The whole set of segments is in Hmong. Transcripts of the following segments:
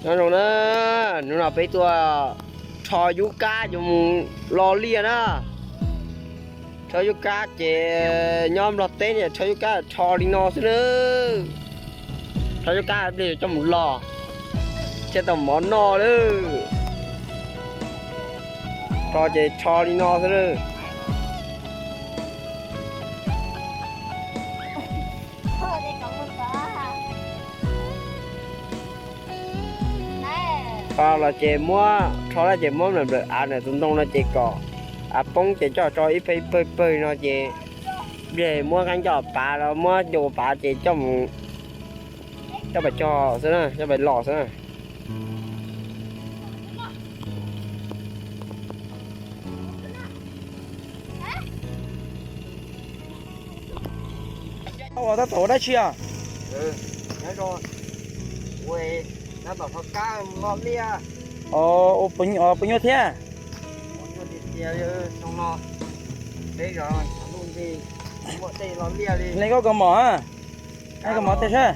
Nyob zoo na, hnub no peb tuaj rho yub kab yuav mus lo liaj na. Rho yub kab ces nyob Nplog teb ne, rho yub kab rho li no xwb na. Rho yub kab pliag coj mus lo thiaj tau mov noj lawm. Rho ces rho li no xwb na. Rho los ces muab, rho lawm ces muab nplawm nplawm av ntawm tus ntoo no ces kom av poob ces coj tso ib pawg ib pawg ib pawg no ces pliag muab qeeb coj pav los muab ncu pav ces coj mus, coj pais cog xwb na, coj pais los xwb na. Ua tab tom ua dab tsi os? Ua puas nyuaj thiab? Nej koj kaus mom, nej kaus mom tej saib.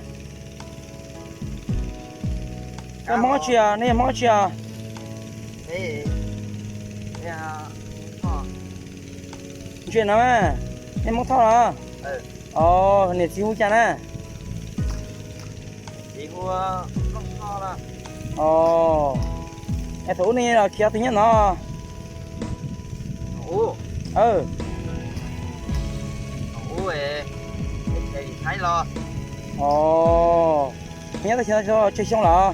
Nej Hmoob tsi os, nej yog Hmoob tsi os? Ntsia no, nej Hmoob Thoj los? Os, niam txiv hu cas na? Os, es thaum ub nej los khiav twg nyob no? Os, nyob teb chaws tsawg xyoo lawm?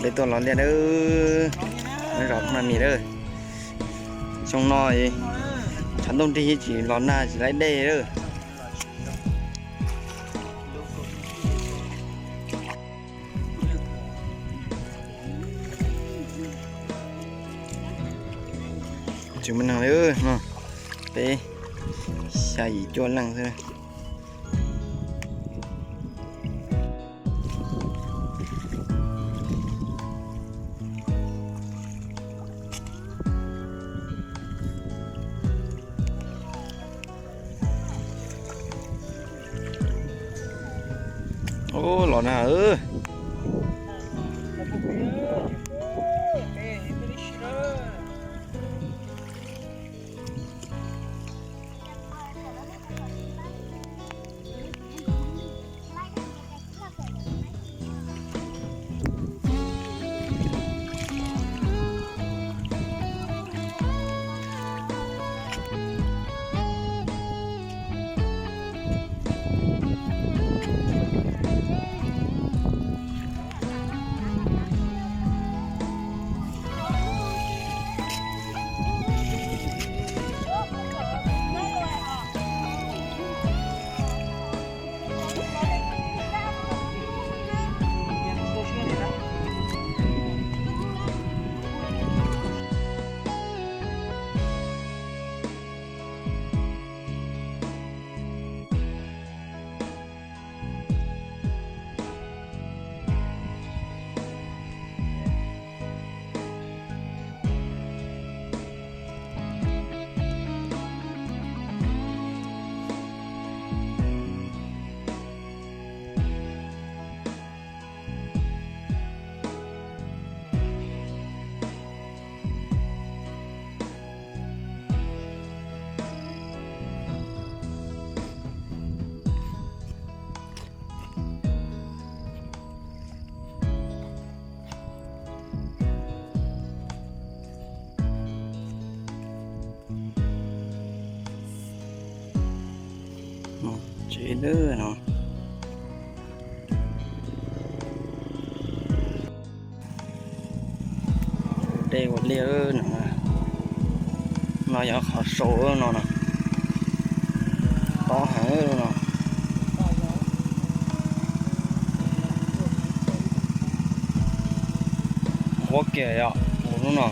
Peb tuaj los liaj dawb, nyob zos Phaj Mis dawb. Xyoo no tshav ntuj nrig tsis los nag tsis laib dej lawm. Tsis muaj neeg li no, peb xya yim cuaj leej xwb. Ub, los na. Tsev no, dej ua liaj no, no yog qhov sau no no, tob heev no. Qhuav kiag yom, hnub no